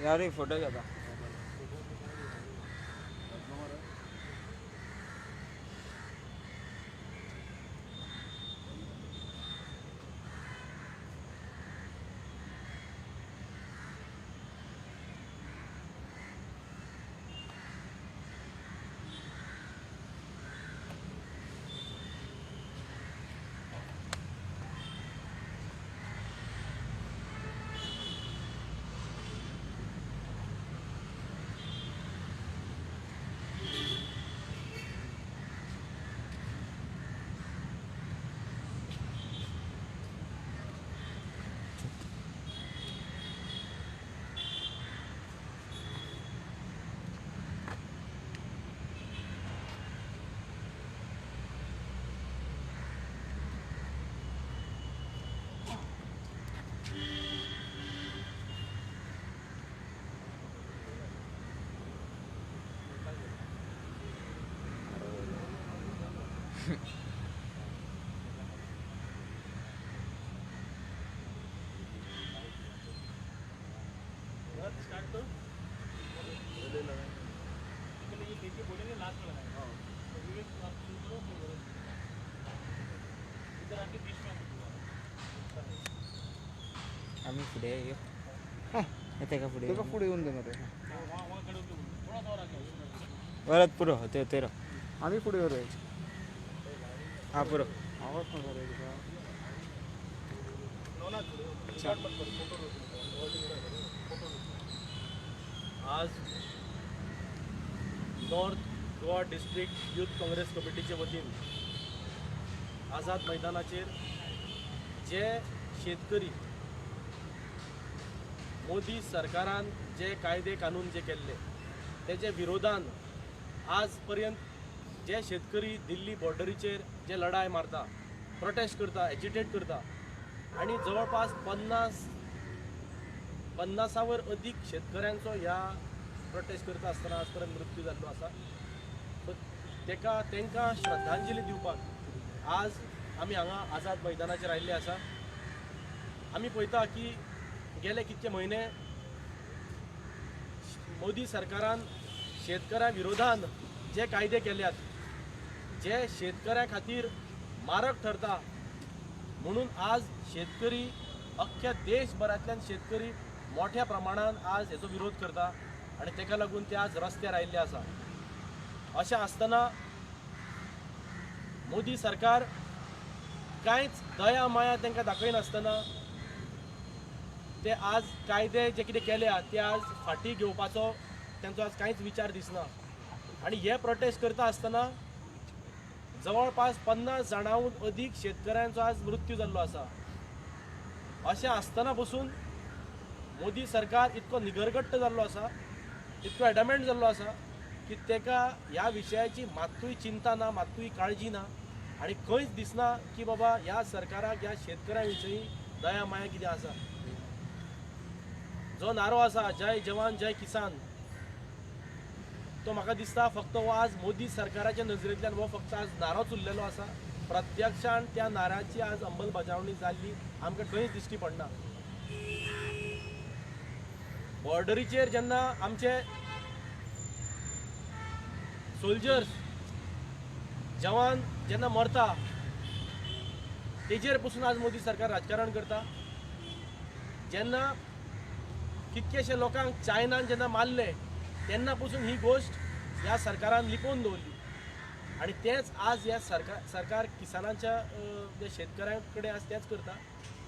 यार फोटो घेता. स्टार्ट करो. पहले ये लेके बोलेंगे, लास्ट में लगाएंगे. तो विवेक, आप शुरू करो, फिर बोलो. इधर आके बीच में आके. आम्ही फुडें यो, येते का फुडें? तुका फुडें येवन देणार रे. वहाँ वहाँ खड़े होके बोलो, थोड़ा सा और आगे. परत पुरो ते तेरो. आम्ही फुडें यो रे. हा पुरो. आवाज ना रे तुका. रिकॉर्ड मत करो, फोटो लो, फोटो लो. आज north Goa district youth Congress कमिटीचे वतीन आझाद मैदानाचेर जे शेतकरी मोदी सरकारान जे कायदे कानून जे केल्ले तेजे विरोधान आज पर्यंत जे शेतकरी दिल्ली बॉर्डरीचेर जे लढाय मारता, प्रोटेस्ट करता, एजिटेट करता आणि जवळपास 50 वर अदीक शेतकऱ्यांचो ह्या प्रोटेस्ट करता आसतना आज पर्यंत मृत्यू जाल्लो आसा. सो तेका तांकां श्रद्धांजली दिवपाक आज आमी हांगा आझाद मैदानाचेर आयिल्ले आसा. आमी पळयता की गेले कितके म्हयने मोदी सरकारान शेतकऱ्यां विरोधान जे कायदे केल्यात, जे शेतकऱ्यां खातीर मारक ठरता, म्हणून आज शेतकरी अख्ख्या देशभरांतल्यान शेतकरी मोठ्या प्रमाणान आज हेचो विरोध करता आनी तेका लागून ते आज रस्त्यार आयिल्ले आसा. अशें आसतना मोदी सरकार कांयच दया माया तांकां दाखयनासतना ते आज कायदे जे कितें केल्या ते आज फाटीं घेवपाचो तांचो आज कांयच विचार दिसना. आनी हे प्रोटेस्ट करता आसतना जवळपास 50 जाणांहून अदीक शेतकऱ्यांचो आज मृत्यू जाल्लो आसा. अशें आसतना पसून मोदी सरकार इतको निगरगट्ट जाल्लो आसा, इतको एडमेंट जाल्लो आसा की तेका ह्या विशयाची मात्तूय चिंता ना, मात्तूय काळजी ना आनी खंयच दिसना की बाबा ह्या सरकाराक ह्या शेतकऱ्यां विशयी दया माया कितें आसा. जो नारो आसा जय जवान जय किसान, तो म्हाका दिसता फक्त हो आज मोदी सरकाराच्या नजरेंतल्यान हो फक्त आज नारोच उरलेलो आसा. प्रत्यक्षान त्या नाऱ्याची आज अंमलबजावणी जाल्ली आमकां खंयच दिश्टी पडना. बॉर्डरीचेर जेन्ना आमचे सोल्जर्स जवान जेन्ना मरता तेजेर पसून आज मोदी सरकार राजकारण करता. जेन्ना कितकेशे लोकांक चायनान जेन्ना मारले तेन्ना पसून ही गोश्ट ह्या सरकारान लिपोवन दवरली आनी तेंच आज ह्या सरकार किसानांच्या जे शेतकऱ्यां कडेन आज तेंच करता.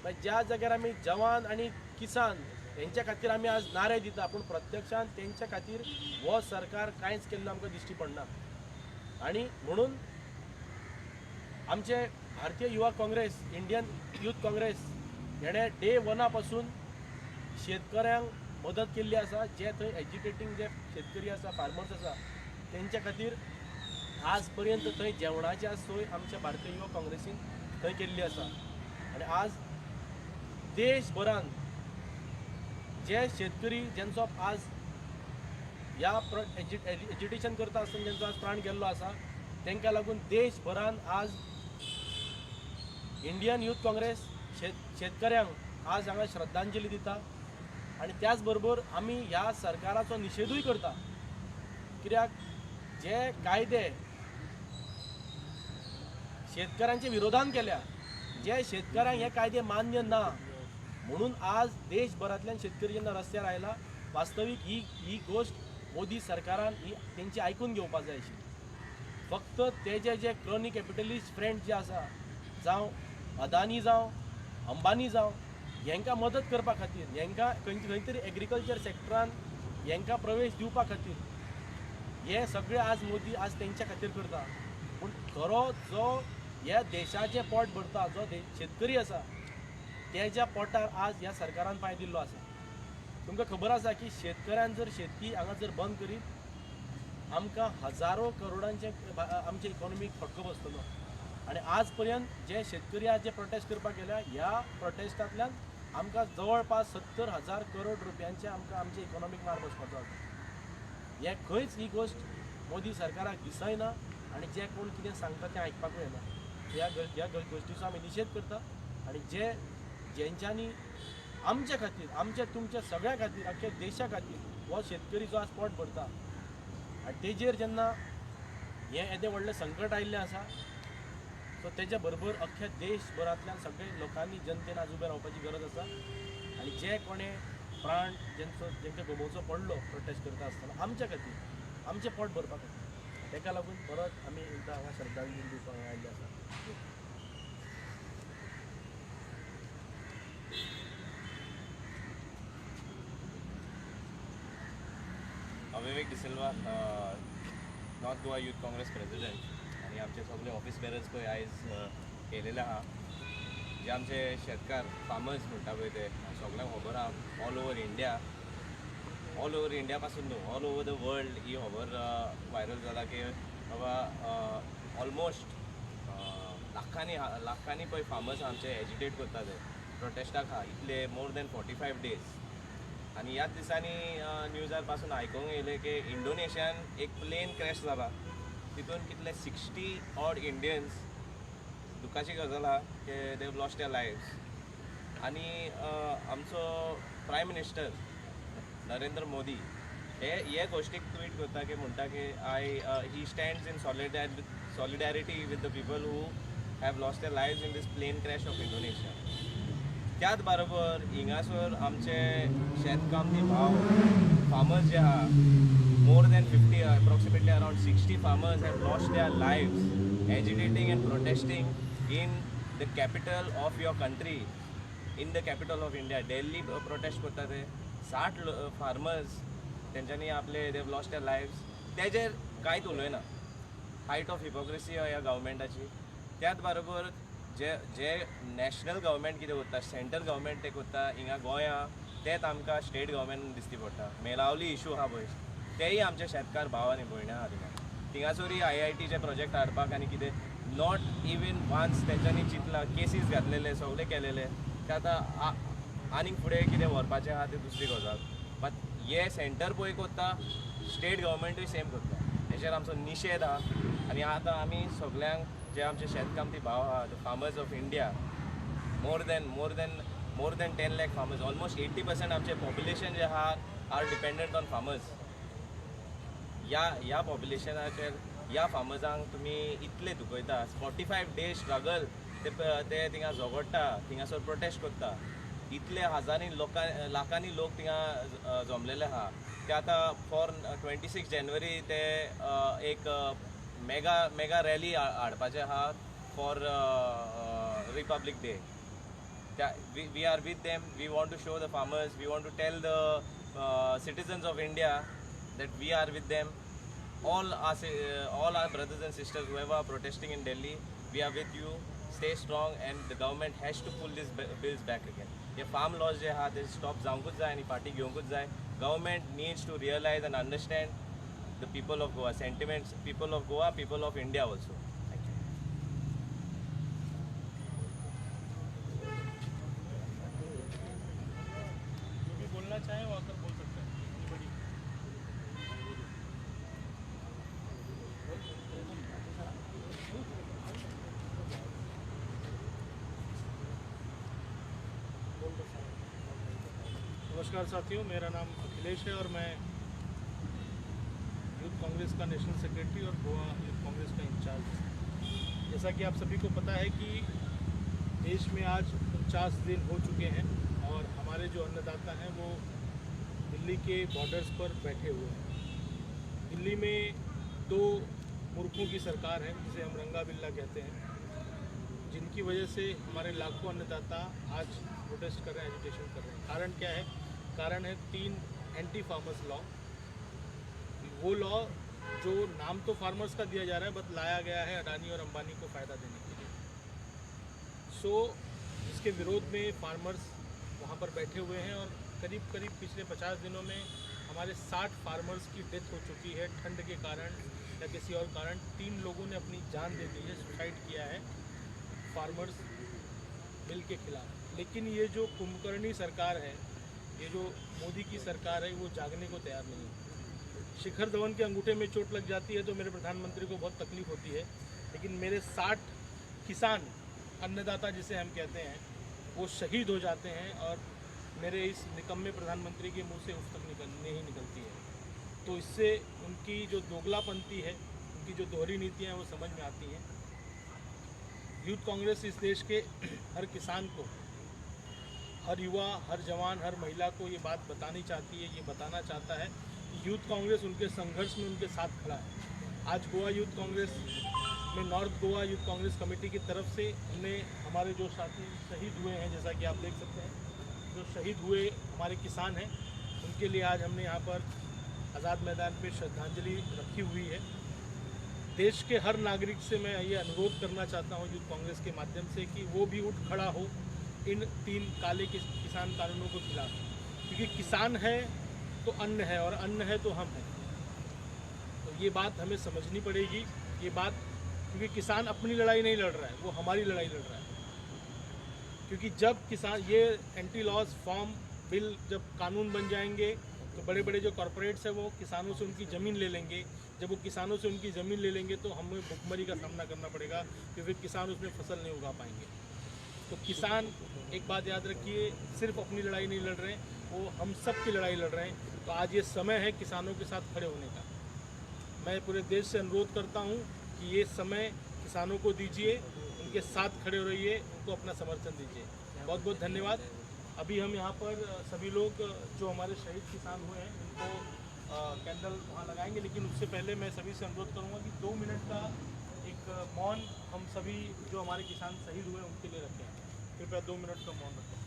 मागीर ज्या जाग्यार आमी जवान आनी किसान हेंच्या खातीर आमी आज नारे दिता, पूण प्रत्यक्षान तेंच्या खातीर हो सरकार कांयच केल्लो आमकां दिश्टी पडना. आनी म्हणून आमचे Bharatiya Yuva Congress, Indian youth Congress हेणें डे वना पासून शेतकऱ्यांक मदत केल्ली आसा. जे थंय एज्युकेटींग जे शेतकरी आसा, फार्मर्स आसा, तेंच्या खातीर आज पर्यंत थंय जेवणाची आज सोय आमच्या भारतीय युवा काँग्रेसीन थंय केल्ली आसा. आनी आज देशभरान जे शेतकरी जेंचो आज ह्या एज्युटेशन करता आसतना जेंचो आज प्राण गेल्लो आसा तेंकां लागून देशभरान आज इंडियन यूथ काँग्रेस शेतकऱ्यांक आज हांगा श्रद्धांजली दिता. आनी त्याच बरोबर आमी ह्या सरकाराचो निशेधूय करता, कित्याक जे कायदे शेतकऱ्यांच्या विरोधान केल्या, जे शेतकऱ्यांक हे कायदे मान्य ना म्हणून आज देशभरांतल्यान शेतकरी जेन्ना रस्त्यार आयला, वास्तवीक ही ही गोश्ट मोदी सरकारान ही तेंची आयकून घेवपा जाय आशिल्ली. फक्त तेजे जे क्रॉनी कॅपिटलिस्ट फ्रेंड जे आसा, जावं अदानी जावं अंबानी जावं, हेंकां मदत करपा खातीर, हेंकां खंय तरी एग्रीकल्चर सेक्टरान हेंकां प्रवेश दिवपा खातीर हे सगळे आज मोदी आज तेंच्या खातीर करता. पूण खरो जो ह्या देशाचें पोट भरता, जो शेतकरी आसा, तेज्या पोटार आज ह्या सरकारान पांय दिल्लो आसा. तुमकां खबर आसा की शेतकऱ्यान जर शेती हांगा जर बंद करीत आमकां हजारो करोडांचे आमचे इकॉनॉमीक फटको बसतलो. आनी आज पर्यंत जे शेतकरी आज जे प्रोटेस्ट करपाक गेल्या, ह्या प्रोटेस्टांतल्यान आमकां जवळपास 70,000 करोड रुपयांचे आमकां आमचे इकॉनॉमीक मार बसपाचो आसा. हें खंयच ही गोश्ट मोदी सरकाराक दिसना आनी जे कोण कितें सांगता तें आयकपाकूय येना. ह्या गोश्टीचो आमी निशेध करता आनी जे जेंच्यांनी आमच्या खातीर, आमच्या तुमच्या सगळ्या खातीर, आमच्या देशा खातीर हो शेतकरी जो आज पोट भरता आनी तेजेर जेन्ना हें येदें व्हडलें संकट आयिल्लें आसा, सो तेज्या बरोबर अख्ख्या देशभरांतल्यान सगळे लोकांनी जनतेन आज उबें रावपाची गरज आसा. आनी जे कोणें प्राण जेंचो जेंकां गमोवचो पडलो प्रोटेस्ट करता आसतना आमच्या खातीर, आमचें पोट भरपा खातीर, तेका लागून परत आमी एकदां हांगा श्रद्धांजली दिवपाक हांगा आयिल्ले आसा. हांव Vivek D'Silva, North Goa Youth Congress president, आनी आमचे सगळे ऑफिस बेरर्स पळय आयज येयलेले आहा. जे आमचे शेतकार फार्मर्स म्हणटा पळय ते सगळ्यांक खबर आहा, all over India, all over India पासून न्हू, ऑल ओवर the world ही खबर व्हायरल जाला की बाबा ऑलमोस्ट लाखांनी लाखांनी पळय फार्मर्स आमचे एजिटेट करता ते प्रोटेस्टाक आहा इतले मोर दॅन 45 डेज. आनी ह्याच दिसांनी न्यूजार पासून आयकूंक येयलें की इंडोनेशियान एक प्लेन क्रॅश जाला, तितून कितले 60 ऑड इंडियन्स, दुखाची गजाल आहा की they lost there lives. आनी आमचो प्रायम मिनिस्टर नरेंद्र मोदी हे हे गोश्टीक ट्वीट करता की म्हणटा की I he stands in solidarity with the people who have lost their lives in this plane crash of Indonesia. त्याच बरोबर हिंगासर आमचे शेतकामती भाव फार्मर्स जे आहा, more than 50 approximately around 60 farmers have lost their lives agitating and protesting in the capital of your country, in the capital of India, Delhi protest करता ते 60 farmers तेंच्यांनी आपले they have lost their lives. तेजेर कांयच उलयना, height of hypocrisy ह्या गव्हर्मेंटाची. त्याच बरोबर जे जे नॅशनल गव्हर्मेंट कितें करता, सेंट्रल गव्हर्मेंट तें करता, हिंगा गोंया तेंच आमकां स्टेट गव्हर्मेंट दिसती पडटा. मेलावली इशू आहा पळय, तेय आमचे शेतकार भाव आनी भयणी आहा थिंगा, थिंगासरूय IITचे प्रोजेक्ट हाडपाक आनी कितें not even once तेंच्यांनी चिंतलां, केसीस घातलेले सगळे केलेले ते आतां आनीक फुडें कितें व्हरपाचें आहा तें दुसरी गजाल. बट हे सेंटर पळय करता, स्टेट गव्हर्मेंटूय सेम करता, हेचेर आमचो निशेध आहा. आनी आतां आमी सगल्यांक जे आमचे शेतकामती भाव आहा, the farmers of India, more than 10 lakh farmers, almost 80% आमचे पॉप्युलेशन जे आहा are dependent on farmers. ह्या पॉप्युलेशनाचेर ह्या फार्मर्सांक तुमी इतले दुखयता, 45 डेज स्ट्रगल ते थिंगा झगडटा, थिंगासर प्रोटेस्ट करता, इतले हजारांनी लोकां लाखांनी लोक थिंगा जमलेले आहा. ते आतां फॉर 26 जानेवारी ते एक मेगा रॅली हाडपाचे आहा for Republic Day. We are with them, we want to show the farmers, we want to tell the citizens of India that we are with them. All our brothers and sisters whoever are protesting in Delhi, we are with you. Stay strong, and the government has to pull these bills back again. Hey farm laws जे आहा ते stop जावंकूच जाय आनी फाटीं घेवंकूच जाय. Government needs to realise and understand the people of Goa sentiments, people of Goa, people of India also. Thank you. जो भी बोलना चाहे वो आकर बोल सकते हैं. नमस्कार साथियों, मेरा नाम अखिलेश है और मैं यूथ कांग्रेस का नेशनल सेक्रेटरी और गोवा यूथ कांग्रेस का इंचार्ज हूँ। जैसा कि आप सभी को पता है कि देश में आज 49 दिन हो चुके हैं और हमारे जो अन्नदाता हैं वो दिल्ली के बॉर्डर्स पर बैठे हुए हैं। दिल्ली में दो मूर्खों की सरकार है, जिसे हम रंगा बिल्ला कहते हैं, जिनकी वजह से हमारे लाखों अन्नदाता आज प्रोटेस्ट कर रहे हैं, एजिटेशन कर रहे हैं। कारण क्या है? कारण है 3 एंटी फार्मर्स लॉ। वो लॉ जो नाम तो फार्मर्स का दिया जा रहा है, बट लाया गया है अडानी और अंबानी को फ़ायदा देने के लिए। सो इसके विरोध में फार्मर्स वहाँ पर बैठे हुए हैं और करीब करीब पिछले 50 दिनों में हमारे 60 फार्मर्स की डेथ हो चुकी है ठंड के कारण या किसी और कारण। 3 लोगों ने अपनी जान दे दी है, सुसाइड किया है फार्मर्स बिल के खिलाफ। लेकिन ये जो कुंभकर्णी सरकार है, ये जो मोदी की सरकार है, वो जागने को तैयार नहीं है। शिखर धवन के अंगूठे में चोट लग जाती है तो मेरे प्रधानमंत्री को बहुत तकलीफ होती है, लेकिन मेरे 60 किसान अन्नदाता जिसे हम कहते हैं वो शहीद हो जाते हैं और मेरे इस निकम्मे प्रधानमंत्री के मुंह से उफ तक नहीं निकलती है। तो इससे उनकी जो दोगलापंती है, उनकी जो दोहरी नीतियाँ हैं, वो समझ में आती हैं। यूथ कांग्रेस इस देश के हर किसान को, हर युवा, हर जवान, हर महिला को ये बात बतानी चाहती है, ये बताना चाहता है कि यूथ कांग्रेस उनके संघर्ष में उनके साथ खड़ा है। आज गोवा यूथ कांग्रेस में north Goa youth Congress committee की तरफ से हमने हमारे जो साथी शहीद हुए हैं, जैसा कि आप देख सकते हैं, जो शहीद हुए हमारे किसान हैं, उनके लिए आज हमने यहाँ पर आज़ाद मैदान पे श्रद्धांजलि रखी हुई है। देश के हर नागरिक से मैं ये अनुरोध करना चाहता हूँ यूथ कांग्रेस के माध्यम से कि वो भी उठ खड़ा हो इन 3 काले किसान कानूनों के खिलाफ, क्योंकि किसान है तो अन्न है और अन्न है तो हम हैं। तो ये बात हमें समझनी पड़ेगी, ये बात, क्योंकि किसान अपनी लड़ाई नहीं लड़ रहा है, वो हमारी लड़ाई लड़ रहा है। क्योंकि जब किसान ये एंटी लॉस फॉर्म बिल जब कानून बन जाएंगे तो बड़े बड़े जो कॉरपोरेट्स हैं वो किसानों से उनकी ज़मीन ले लेंगे। जब वो किसानों से उनकी ज़मीन ले लेंगे तो हमें भुखमरी का सामना करना पड़ेगा, क्योंकि किसान उसमें फसल नहीं उगा पाएंगे। तो किसान, एक बात याद रखिए, सिर्फ अपनी लड़ाई नहीं लड़ रहे हैं, वो हम सब की लड़ाई लड़ रहे हैं। तो आज ये समय है किसानों के साथ खड़े होने का। मैं पूरे देश से अनुरोध करता हूँ कि ये समय किसानों को दीजिए, उनके साथ खड़े रहिए, उनको अपना समर्थन दीजिए। बहुत बहुत धन्यवाद। अभी हम यहाँ पर सभी लोग जो हमारे शहीद किसान हुए हैं उनको कैंडल वहाँ लगाएंगे, लेकिन उससे पहले मैं सभी से अनुरोध करूँगा कि 2 मिनट का एक मौन हम सभी जो हमारे किसान शहीद हुए उनके लिए रखें। कृपया 2 मिनट का मौन रखें।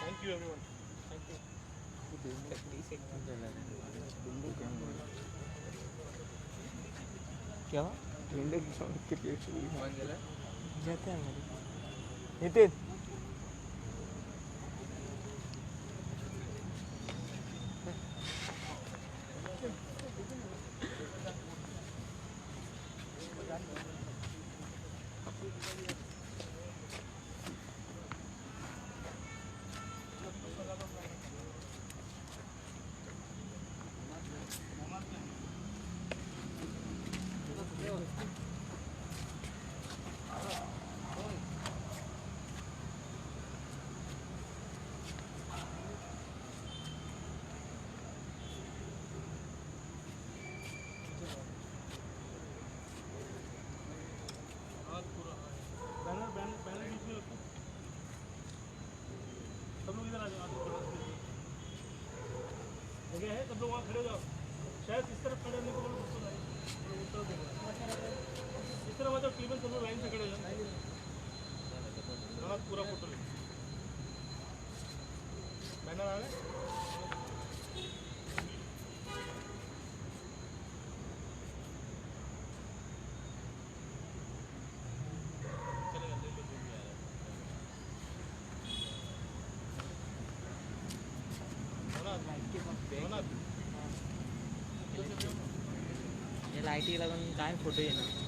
Thank you everyone. Thank you. क्या जाते हैं नितिन? सब लोग इधर आ जाओ, जगह है, सब लोग वहाँ खड़े हो जाओ। शायद इस तरफ खड़े होने को बोलो, उसको लाइन उस तरफ देखो, इस तरफ आ जाओ, क्लीवन सब लोग लाइन से खड़े हो जाओ, पूरा फोटो ले। बैनर आ रहा है। चलेगा, ले लो जो भी आ रहा है। ना हे लायटीक लागून कांय फोटो येना.